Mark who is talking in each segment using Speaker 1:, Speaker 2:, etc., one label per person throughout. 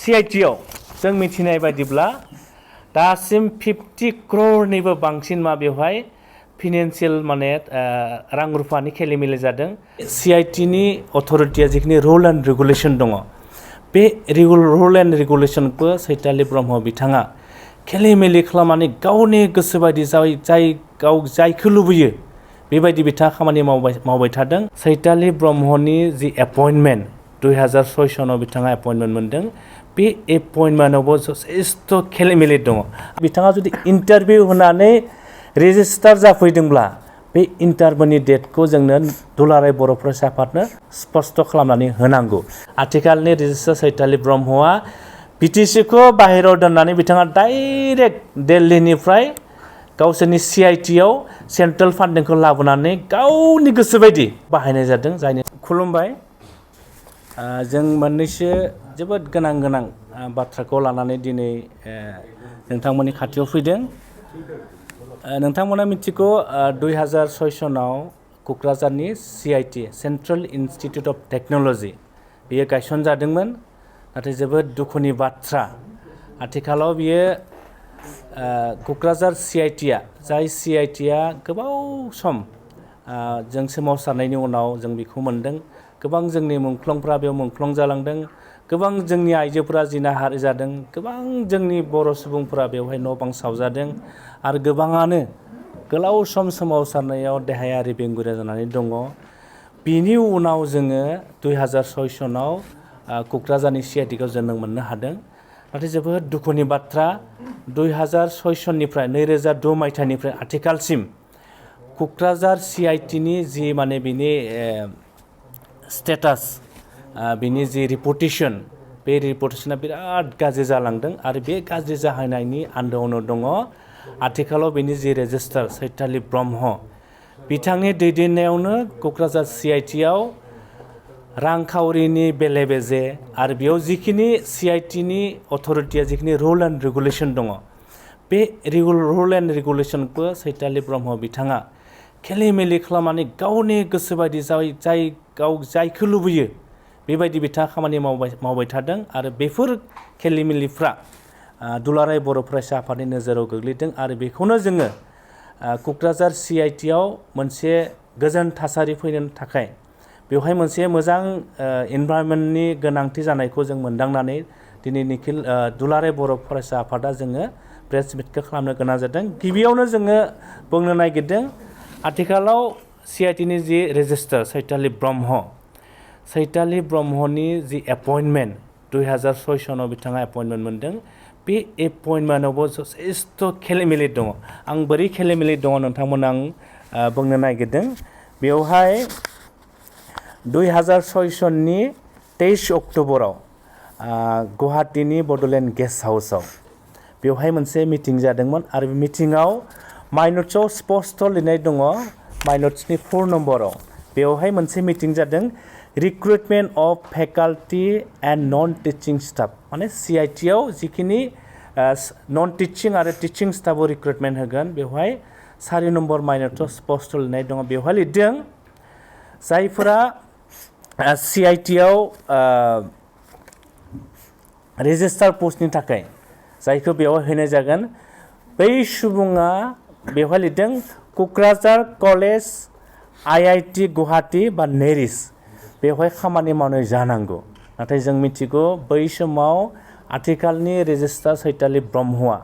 Speaker 1: CITआव जों मिथिनाय बायदिब्ला दासिम 50 crore बांसिन मा बेवहाय फाइनेंशियल माने रां रुफानि खेलिमेलि जादों। CITनि अथरिटिया जिखिनि रुल एंड रेगुलेशन दङ बे रुल एंड रेगुलेशनखौ चैतालि ब्रह्म बिथाङा खेलिमेलि खालामनानै गावनि गोसो बायदि जायखौ लुबैयो बेबायदि बिथाङा खामानि मावबाय थादों। चैतालि ब्रह्मनि जि एपइन्टमेन्ट 2006 सनाव बिथाङा एपइन्टमेन्ट मोनदों। बे एपइन्टमेन्टआवबो जथेस्थ खेलिमेलि दङ। बिथाङा जुदि इन्टारभिउ होनानै रेजिस्टार जाफैदोंब्ला बे इन्टारभिउनि डेटखौ जोंनो दुलाराय बर' फरायसा आफादनो स्पष्ट खालामनानै होनांगौ। आथिखालनि रेजिस्टार चैतालि ब्रह्मआ बिटिसिखौ बाहेरायाव दोननानै बिथाङा डाइरेक्ट दिल्लीनिफ्राय गावसोरनि CITआव सेन्ट्रेल फान्डिंखौ लाबोनानै गावनि गोसो बायदि बाहायनाय जादों। जायनि खुलुमबाय। जों मोननैसो जोबोद गोनां बाथ्राखौ लानानै दिनै नोंथांमोननि खाथियाव फैदों। नोंथांमोना मिथिगौ 2006 सनाव क'क्राझारनि CIT central institute of technology बेयो गायसनजादोंमोन। नाथाय जोबोद दुखुनि बाथ्रा आथिखालाव बियो क'क्राझार CITआ जाय CITआ गोबाव सम जों सोमावसारनायनि उनाव जों बेखौ मोनदों। गोबां जोंनि मुंख्लंफ्रा बेयाव मुंख्लं जालांदों। गोबां जोंनि आइजोफोरा जिनाहारि जादों। गोबां जोंनि बर' सुबुंफोरा बेवहाय न' बां सावजादों आरो गोबाङानो गोलाव सम सोमावसारनायाव देहायारि बेंगुरा जानानै दङ। बिनि उनाव जोङो 2006 सनाव क'क्राझारनि CITखौ जोनोम मोननो हादों। नाथाय जोबोद दुखुनि बाथ्रा 2006 सननिफ्राय 2006 मायथाइनिफ्राय आथिखालसिम क'क्राझार CITनि जि माने बिनि स्टेटास बिनि जि रिपुटेसन बे रिपुटेसना बिराद गाज्रि जालांदों आरो बे गाज्रि जाहैनायनि आन्दोआवनो दङ आथिखालाव बिनि जि रेजिस्टार चैतालि ब्रह्म बिथांनि दैदेननायावनो क'क्राझार CITआव रांखावरिनि बेले बेजे आरो बेयाव जिखिनि CITनि अथरिटिया जिखिनि रुल एंड रेगुलेशन दङ बे रुल एंड रेगुलेशनखौ चैतालि ब्रह्म बिथाङा खेलिमेलि खालामनानै गावनि गोसो बायदि जायखौ लुबैयो बेबायदि बिथाङा खामानि मावबाय थादों आरो बेफोर खेलिमेलिफ्रा दुलाराय बर' फरायसा आफादनि नोजोराव गोग्लैदों आरो बेखौनो जोङो क'क्राझार CITआव मोनसे गोजोन थासारि फैनो थाखाय बेवहाय मोनसे मोजां एनभायरनमेन्टनि गोनांथि जानायखौ जों मोनदांनानै दिनै निखिल दुलाराय बर' फरायसा आफादा जोङो प्रेस मिटखौ खालामनो गोनां जादों। गिबियावनो जोङो बुंनो नागिरदों आथिखालाव CITनि जि रेजिस्टार चैतालि ब्रह्मनि जि एपइन्टमेन्ट 2006 सनाव बिथाङा एपइन्टमेन्ट मोनदों। बे एपइन्टमेन्टआवबो जथेस्थ खेलिमेलि दङ। आं बोरै खेलिमेलि दङ नोंथांमोन आं बुंनो नागिरदों। बेवहाय 2006 सननि 23 अक्ट'बराव गुवाहाटीनि बड'लेण्ड गेस्ट हाउसआव बेवहाय मोनसे मिटिं जादोंमोन आरो बे मिटिङाव माइनट्सआव स्पष्ट लिरनाय दङ माइनट्सनि 4 नम्बराव बेवहाय मोनसे मिटिं जादों recruitment of faculty and non teaching staff माने CITआव जिखिनि नन टिचिं आरो टिचिं स्टाफआव रिक्रुटमेन्ट होगोन बेवहाय 4 नम्बर माइनट्सआव स्पष्ट लिरनाय दङ। बेवहाय लिरदों जायफोरा CITआव रेजिस्टार पस्टनि थाखाय जायखौ बेवहाय होनाय जागोन बै सुबुङा बेवहाय लिरदों क'क्राझार कलेज IIT गुवाहाटी बा नेरिस बेवहाय खामानि मावनाय जानांगौ। नाथाय जों मिथिगौ बै समाव आथिखालनि रेजिस्टार चैतालि ब्रह्मआ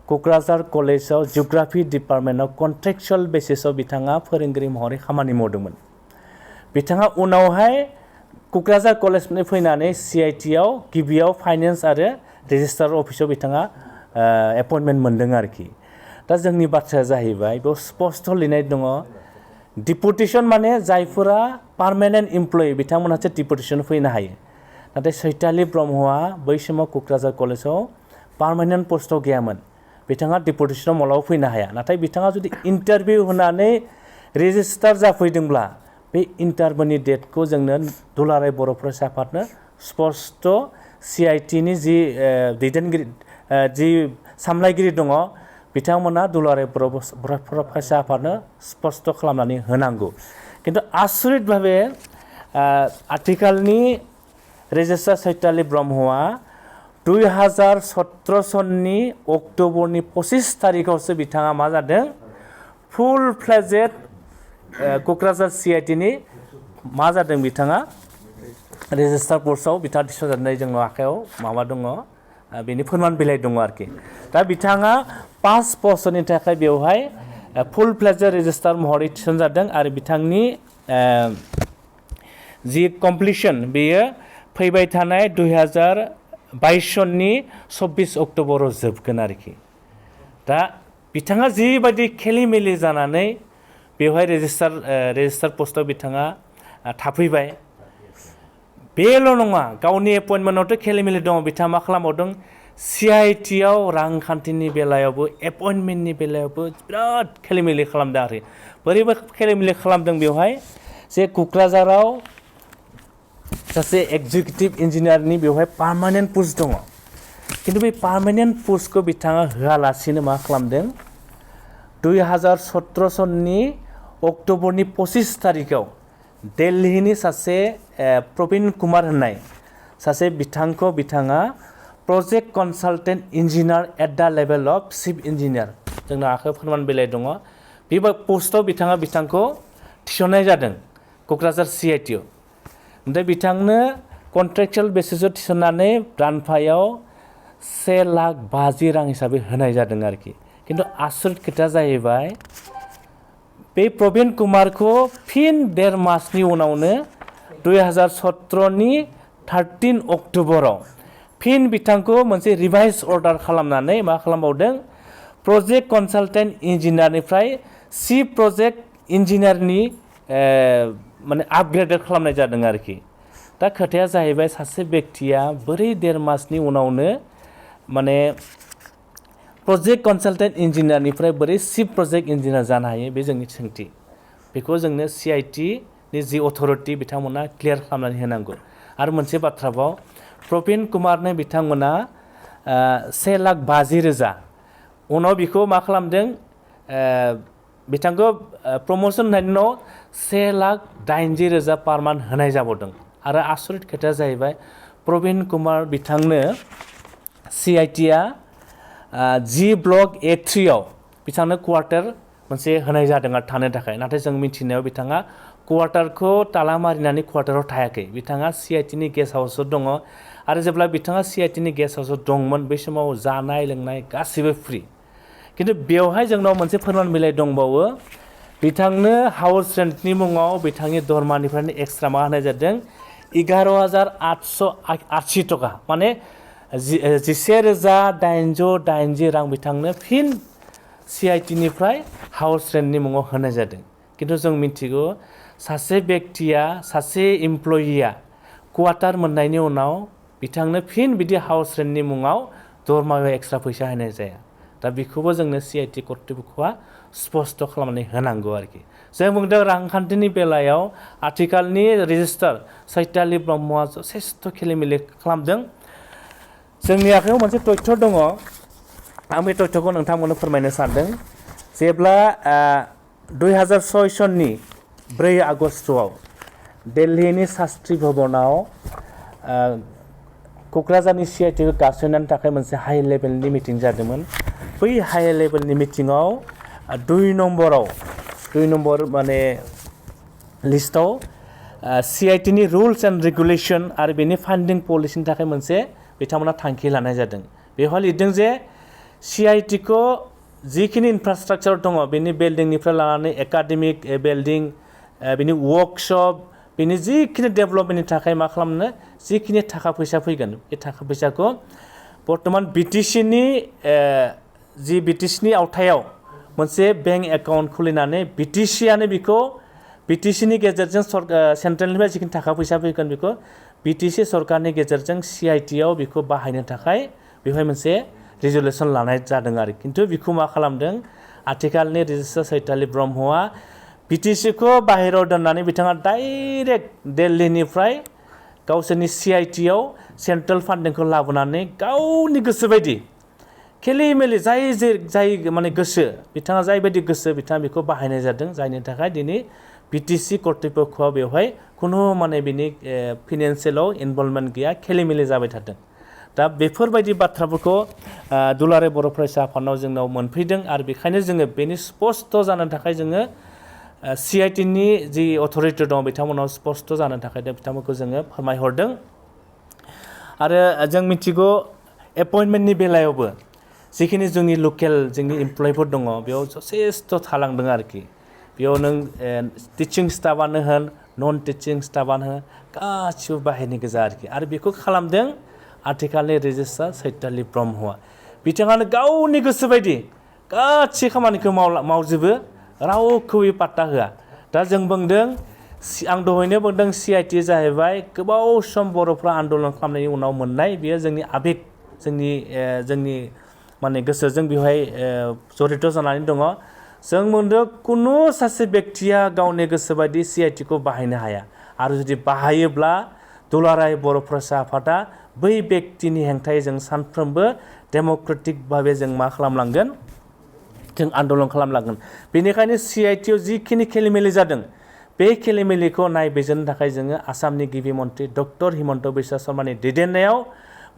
Speaker 1: क'क्राझार कलेजाव जिअ'ग्राफि डिपार्टमेन्टआव कन्ट्रेक्चुवेल बेसिसाव बिथाङा फोरोंगिरि महरै खामानि मावदोंमोन। बिथाङा उनावहाय क'क्राझार कलेजनिफ्राय फैनानै CITआव गिबियाव फाइनेन्स आरो रेजिस्टार अफिसाव बिथाङा एपइन्टमेन्ट मोनदों आरोखि। दा जोंनि बाथ्राया जाहैबाय बेयाव स्पष्ट लिरनाय दङ डिपुटेसन माने जायफोरा पार्मानेन्ट इमप्लयि बिथांमोनहासो डिपुटेसन फैनो हायो। नाथाय चैतालि ब्रह्मआ बै समाव क'क्राझार कलेजाव पार्मानेन्ट पस्टआव गैयामोन। बिथाङा डिपुटेसनाव मालाबाबो फैनो हाया। नाथाय बिथाङा जुदि इन्टारभिउ होनानै रेजिस्टार जाफैदोंब्ला बे इन्टारभिउनि डेटखौ जोंनो दुलाराय बर' फरायसा आफादनो स्पष्ट CITनि जि दैदेनगिरि जि सामलायगिरि दङ बिथांमोना दुलाराय बर' फरायसा आफादनो स्पष्ट खालामनानै होनांगौ। किन्तु आसरित भावे आथिखालनि रेजिस्टार चैतालि ब्रह्मआ 2017 सननि अक्ट'बरनि 25 तारिखआवसो बिथाङा मा जादों फुल फ्लेजेड क'क्राझार CITनि मा जादों बिथाङा रेजिस्टार पस्टआव बिथाङा थिसनजानाय जोंनाव आखायाव माबा दङ बेनि फोरमान बिलाइ दङ आरोखि दा बिथाङा 5 बोसोरनि थाखाय बेवहाय फुल फ्लेजेड रेजिस्टार महरै थिसनजादों आरो बिथांनि जि कमप्लिसन बेयो फैबाय थानाय 2022 सननि 24 अक्ट'बराव जोबगोन आरोखि दा बिथाङा जिबायदि खेलिमेलि जानानै बेवहाय रेजिस्टार पस्टआव बिथाङा थाफैबाय बेल' नङा गावनि एपइन्टमेन्टआवथ' खेलिमेलि दङ बिथाङा मा खालामबावदों CITआव रांखान्थिनि बेलायावबो एपइन्टमेन्टनि बेलायावबो बिराद खेलिमेलि खालामदों आरो बोरैबा खेलिमेलि खालामदों बेवहाय जे क'क्राझाराव सासे एग्जिकिउटिभ इन्जिनियारनि बेवहाय पार्मानेन्ट पस्ट दङ खिन्थु बे पार्मानेन्ट पस्टखौ बिथाङा होआलासिनो मा खालामदों 2017 सननि अक्ट'बरनि 25 तारिखआव दिल्लीनि सासे प्रबीण कुमार होननाय सासे बिथाङा project consultant engineer at the level of chief engineer जोंना आखायाव फोरमान बिलाइ दङ बे पस्टआव बिथांखौ थिसननाय जादों क'क्राझार CITआव ओमफ्राय बिथांनो कन्ट्रेक्चुयेल बेसिसआव थिसननानै दानफायाव 1,50,000 रां हिसाबै होनाय जादों आरोखि खिन्थु आसरित खोथाया जाहैबाय बे प्रबीण कुमारखौ फिन 1.5 मासनि उनावनो 2017नि 13 अक्ट'बराव फिन बिथांखौ मोनसे रिभाइस अर्डार खालामनानै मा खालामबावदों प्रजेक्ट कनसालटेन्ट इन्जिनियारनिफ्राय चिफ प्रजेक्ट इन्जिनियारनि माने आपग्रेडेड खालामनाय जादों आरोखि दा खोथाया जाहैबाय सासे बेक्तिया बोरै 1.5 मासनि उनावनो माने प्रजेक्ट कनसालटेन्ट इन्जिनियारनिफ्राय बोरै चिफ प्रजेक्ट इन्जिनियार जानो हायो बे जोंनि सोंथि बेखौ जोंनो CITनि जि अथ'रिटि बिथांमोना क्लियार खालामनानै होनांगौ आरो मोनसे बाथ्राबाव प्रबीण कुमारनो बिथांमोना 1,50,000 उनाव बिखौ मा खालामदों बिथांखौ प्रमोसन होनायनि उनाव 1,80,000 पार मान्थ होनाय जाबावदों आरो आसरित खोथाया जाहैबाय प्रबीण कुमार बिथांनो CITआ G ब्लक A3आव बिथांनो क्वार्टार मोनसे होनाय जादों आरो थानो थाखाय नाथाय जों मिथिनायाव बिथाङा क्वार्टारखौ ताला मारिनानै क्वार्टाराव थायाखै बिथाङा CITनि गेस्ट हाउसआव दङ आरो जेब्ला बिथाङा CITनि गेस्ट हाउसआव दंमोन बै समाव जानाय लोंनाय गासिबो फ्रि खिन्थु बेवहाय जोंनाव मोनसे फोरमान बिलाइ दंबावो बिथांनो हाउस रेन्टनि मुङाव बिथांनि दरमानिफ्रायनो एक्सट्रा मा होनाय जादों 11,880 टका माने 11,880 रां बिथांनो फिन CITनिफ्राय हाउस रेन्टनि मुङाव होनाय जादों खिन्थु जों मिथिगौ सासे बेक्तिया सासे इमप्लयिया क्वार्टार मोननायनि उनाव बिथांनो फिन बिदि हाउस रेन्टनि मुङाव दरमायाव एक्सट्रा फैसा होनाय जाया दा बेखौबो जोंनो CIT कर्तृपक्षआ स्पष्ट खालामनानै होनांगौ आरोखि जों बुंदों रांखान्थिनि बेलायाव आथिखालनि रेजिस्टार चैतालि ब्रह्मआ जथेस्थ' खेलिमेलि खालामदों जोंनि आखायाव मोनसे तथ्य दङ आं बे तथ्यखौ नोंथांमोननो फोरमायनो सानदों जेब्ला 2006 सननि 4 आगस्टआव दिल्लीनि शास्त्री भवनाव क'क्राझारनि CITखौ गायसननायनि थाखाय मोनसे हाई लेभेलनि मिटिं जादोंमोन बै हाई लेभेलनि मिटिङाव 2 नम्बर माने लिस्टआव CITनि रुल्स एन्ड रेगुलेसन आरो बेनि फान्डिं पलिसिनि थाखाय मोनसे बिथांमोना थांखि लानाय जादों बेवहाय लिरदों जे CITखौ जिखिनि इनफ्रास्ट्राक्चार दङ बेनि बिल्डिंनिफ्राय लानानै एकाडेमिक बिल्डिं बेनि वर्कशप बेनि जिखिनि डेभेलपमेन्टनि थाखाय मा खालामनो जिखिनि थाखा फैसा फैगोन बे थाखा फैसाखौ बर्तमान BTCनि BTCनि आवथायाव मोनसे बेंक एकाउन्ट खुलिनानै BTCआनो बेखौ BTCनि गेजेरजों सेन्ट्रेलनिफ्राय जिखिनि थाखा फैसा फैगोन बेखौ BTC सरकारनि गेजेरजों CITआव बेखौ बाहायनो थाखाय बेवहाय मोनसे रिजोलुसन लानाय जादों आरो खिन्थु बेखौ मा खालामदों आथिखालनि रेजिस्ट्रार चैतालि ब्रह्मआ BTCखौ बाहेरायाव दोननानै बिथाङा डाइरेक्ट दिल्लीनिफ्राय गावसोरनि CITआव सेन्ट्रेल फान्डिंखौ लाबोनानै गावनि गोसो बायदि खेलिमेलि जाय माने गोसो बिथाङा जायबायदि गोसो बिथाङा बेखौ बाहायनाय जादों जायनि थाखाय दिनै BTC कर्तृपक्षआ बेवहाय खुनु माने बिनि फाइनान्सियेलाव इनभल्भमेन्ट गैया खेलिमेलि जाबाय थादों दा बेफोरबायदि बाथ्राफोरखौ दुलाराय बर' फरायसा आफादनाव जोंनाव मोनफैदों आरो बेखायनो जोङो बेनि स्पष्ट जानो थाखाय जोङो CITनि जि अथ'रिटि दं बिथांमोनाव स्पष्ट जानो थाखाय बिथांमोनखौ जोङो फोरमायहरदों आरो जों मिथिगौ एपइन्टमेन्टनि बेलायावबो जिखिनि जोंनि लकेल जोंनि एमप्लयिफोर दङ बेयाव जथेस्थ' थालांदों आरोखि बेयाव नों टिचिं स्टाफानो होन नन टिचिं स्टाफानो होन गासिबो बाहेरनि गोजा आरोखि आरो बेखौ खालामदों आथिखालनि रेजिस्ट्रार चैतालि ब्रह्मआ बिथाङानो गावनि गोसो बायदि गासै खामानिखौ मावजोबो रावखौबो पात्ता होआ दा जों बुंदों आं दहायनो बुंदों CIT जाहैबाय गोबाव सम बर'फ्रा आन्दलन खालामनायनि उनाव मोननाय बेयो जोंनि आबेग जोंनि माने गोसोजों बेवहाय जड़ित जानानै दङ जों बुंदों कुनु सासे बेक्तिया गावनि गोसो बायदि CITखौ बाहायनो हाया आरो जुदि बाहायोब्ला दुलाराय बर' फरायसा आफादा बै बेक्तिनि हेंथायै जों सानफ्रोमबो डेम'क्रेटिक भाबै जों मा खालामलांगोन जों आन्दलन खालामलांगोन बेनिखायनो CITआव जिखिनि खेलिमेलि जादों बे खेलिमेलिखौ नायबिजिरनो थाखाय जोङो आसामनि गिबि मन्थ्रि डक्टर हिमन्त बिश्व शर्मानि दैदेननायाव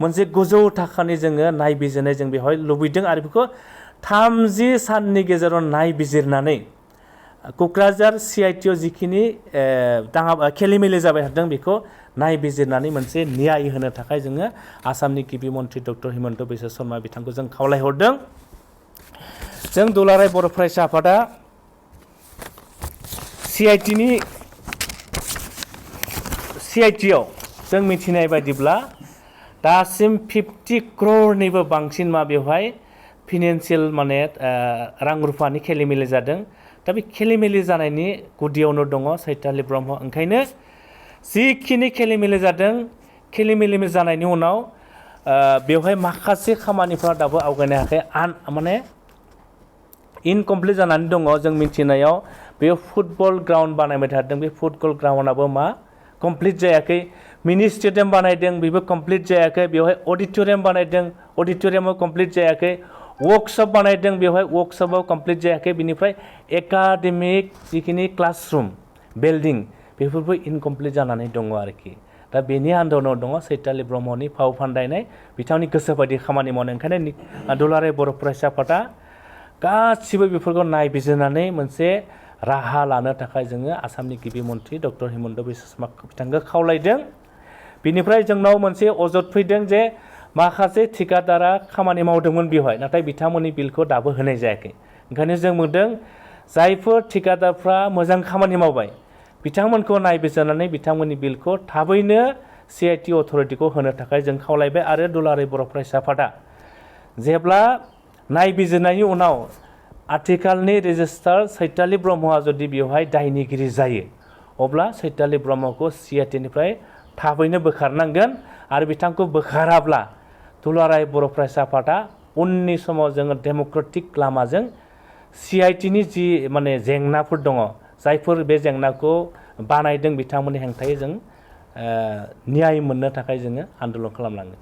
Speaker 1: मोनसे गोजौ थाखोनि जोङो नायबिजिरनाय जों बेवहाय लुबैदों आरो बेखौ 30 साननि गेजेराव नायबिजिरनानै क'क्राझार CITआव जिखिनि खेलिमेलि जाबाय थादों बेखौ नायबिजिरनानै मोनसे न्याय होनो थाखाय जोङो आसामनि गिबि मन्थ्रि डक्टर हिमन्त बिश्व शर्मा बिथांखौ जों खावलायहरदों जों दुलाराय बर' फरायसा आफादा CITआव जों मिथिनाय बायदिब्ला दासिम 50 क्ररनिबो बांसिन बेवहाय फिनान्सियेल माने रां रुफानि खेलिमेलि जादों दा बे खेलिमेलि जानायनि गुदियावनो दङ चैतालि ब्रह्म ओंखायनो जिखिनि खेलिमेलि जादों खेलिमेलि जानायनि उनाव बेवहाय माखासे खामानिफ्रा दाबो आवगायनो हायाखै माने इनकमप्लिट जानानै दङ जों मिथिनायाव बे फुटबल ग्राउन्ड बानायबाय थादों बे फुटबल ग्राउन्डआबो कमप्लिट जायाखै मिनि स्टेडियाम बानायदों बेबो कमप्लिट जायाखै बेवहाय अडिट'रियाम बानायदों अडिट'रियामाव कमप्लिट जायाखै वर्कशप बानायदों बेवहाय वर्कशपआव कमप्लिट जायाखै बिनिफ्राय एकाडेमिक जिखिनि क्लासरुम बिल्डिं बेफोरबो इनकमप्लिट जानानै दङ आरोखि दा बेनि आन्दोलनाव दङ चैतालि ब्रह्मनि फाव फान्दायनाय बिथांनि गोसो बायदि खामानि मावनाय ओंखायनो दुलाराय बर' फरायसा आफादा गासिबो बेफोरखौ नायबिजिरनानै मोनसे राहा लानो थाखाय जोङो आसामनि गिबि मन्थ्रि डक्टर हिमन्त बिश्व शर्मा बिथांखौ खावलायदों बिनिफ्राय जोंनाव मोनसे अजद फैदों जे माखासे ठिकादारा खामानि मावदोंमोन बेवहाय नाथाय बिथांमोननि बिलखौ दाबो होनाय जायाखै ओंखायनो जों बुंदों जायफोर ठिकादारफ्रा मोजां खामानि मावबाय बिथांमोनखौ नायबिजिरनानै बिथांमोननि बिलखौ थाबैनो CIT अथ'रिटिखौ होनो थाखाय जों खावलायबाय आरो दुलाराय बर' फरायसा आफादा जेब्ला नायबिजिरनायनि उनाव आथिखालनि रेजिस्ट्रार चैतालि ब्रह्मआ जुदि बेवहाय दायनिगिरि जायो अब्ला चैतालि ब्रह्मखौ CITनिफ्राय थाबैनो बोखारनांगोन आरो बिथांखौ बोखाराब्ला दुलाराय बर' फरायसा आफादा उननि समाव जोङो डेम'क्रेटिक लामाजों CITनि जि माने जेंनाफोर दङ जायफोर बे जेंनाखौ बानायदों बिथांमोननि हेंथायै जों न्याय मोननो थाखाय जोङो आन्दलन खालामलांगोन